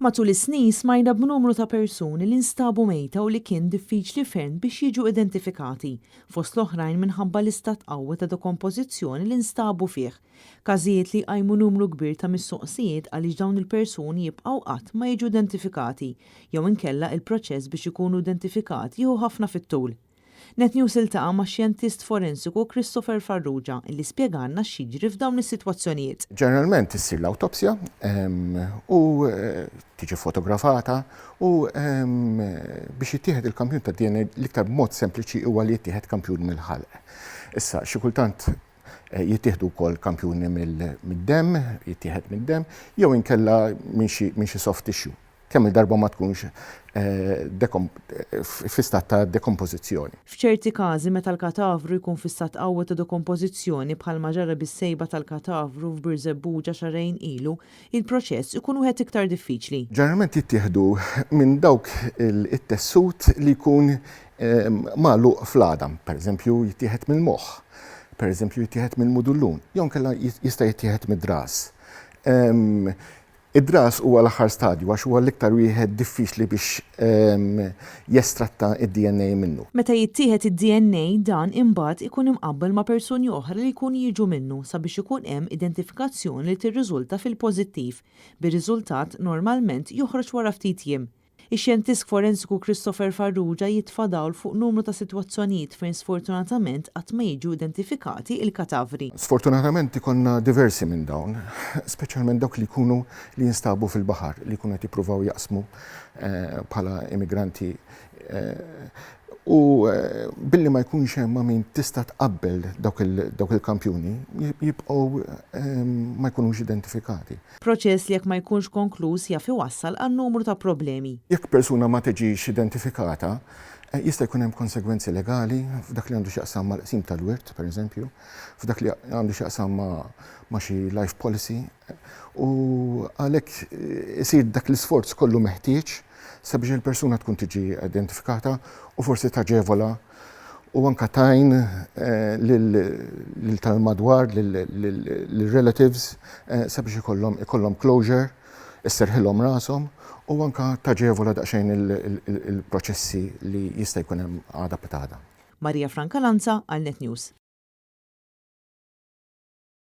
Matul is-snin smajna b'numru ta' persuni li nstabu mejta u li kien diffiċli ferm biex jiġu identifikati, fost l-oħrajn minħabba l-istat qawwi ta' dekompożizzjoni li nstabu fih. Każijiet li jqajmu numru kbir ta' mistoqsijiet għaliex dawn il-persuni jibqgħu qatt ma jiġu identifikati jew inkella il-proċess biex ikunu identifikati jieħu ħafna fit-tul. Net News iltaqa' ma' xjentist forensiku Christopher Farrugia illi spjegalna x'jiġri f'dawn is-sitwazzjonijiet. Ġeneralment issir l-awtopsja u tiġi fotografata u biex jittieħed il-kampjun ta' DNA l-iktar mod sempliċi huwa li jittieħed kampjun mill-ħalq. Issa xi kultant jittieħdu wkoll kampjuni mid-demm, jittieħed mid-demm, jew inkella minn xi soft tissue, kemm il-darba ma tkunx fi stat ta' dekompożizzjoni. F'ċerti każi meta l-katavru jkun fi stat qawwi ta' dekompożizzjoni, bħalma ġara bis-sejba tal-katavru f'Birżebbuġa xahrejn ilu, il-proċess ikun wieħed iktar diffiċli. Ġeneralment jittieħdu minn dawk it-tessut li jkun magħluq fl-għadam, pereżempju jittieħed mill-moħħ, pereżempju jittieħed mill-mudullun, jew inkella jista' jittieħed mid-dras. Id-dras huwa l-aħħar stadju għax huwa l-iktar wieħed diffiċli biex jestratta id-DNA minnu. Meta jittieħed id-DNA, dan imbagħad ikun imqabbel ma' persuni oħra li jkunu jiġu minnu sabiex ikun hemm identifikazzjoni li tirriżulta fil-pożittiv, bir-riżultat normalment joħroġ wara ftit jiem. Ix-xjentist forensiku Christopher Farrugia jitfa' dawl fuq numru ta' sitwazzjonijiet fejn sfortunatament qatt ma jiġu identifikati il-katavri. Sfortunatament ikollna diversi minn dawn, speċjalment dawk li jkunu li jinstabu fil-baħar, li jkunu qed jippruvaw jaqsmu bħala immigranti u billi ma jkunx hemm ma' min tista' tqabbel dawk il-kampjuni, jibqgħu ma jkunux identifikati. Proċess li jekk ma jkunx konkluż jaf iwassal għal numru ta' problemi. Jekk persuna ma tiġix identifikata, jista' jkun hemm konsegwenzi legali f'dak li għandu x'jaqsam mal-qsim tal-wirt, pereżempju, f'dak li għandu x'jaqsam ma' xi life policy, u għalhekk isir dak l-isforz kollu meħtieġ sabiex il-persuna tkun tiġi identifikata u forsi taġevola u anka tgħin lil tal-madwar, lil-relatives sabiex ikollhom closure, isserħilhom rashom u anka taġevola daqsxejn il-proċessi li jista' jkun hemm għada pitgħada. Maria Francalanza għal Net News.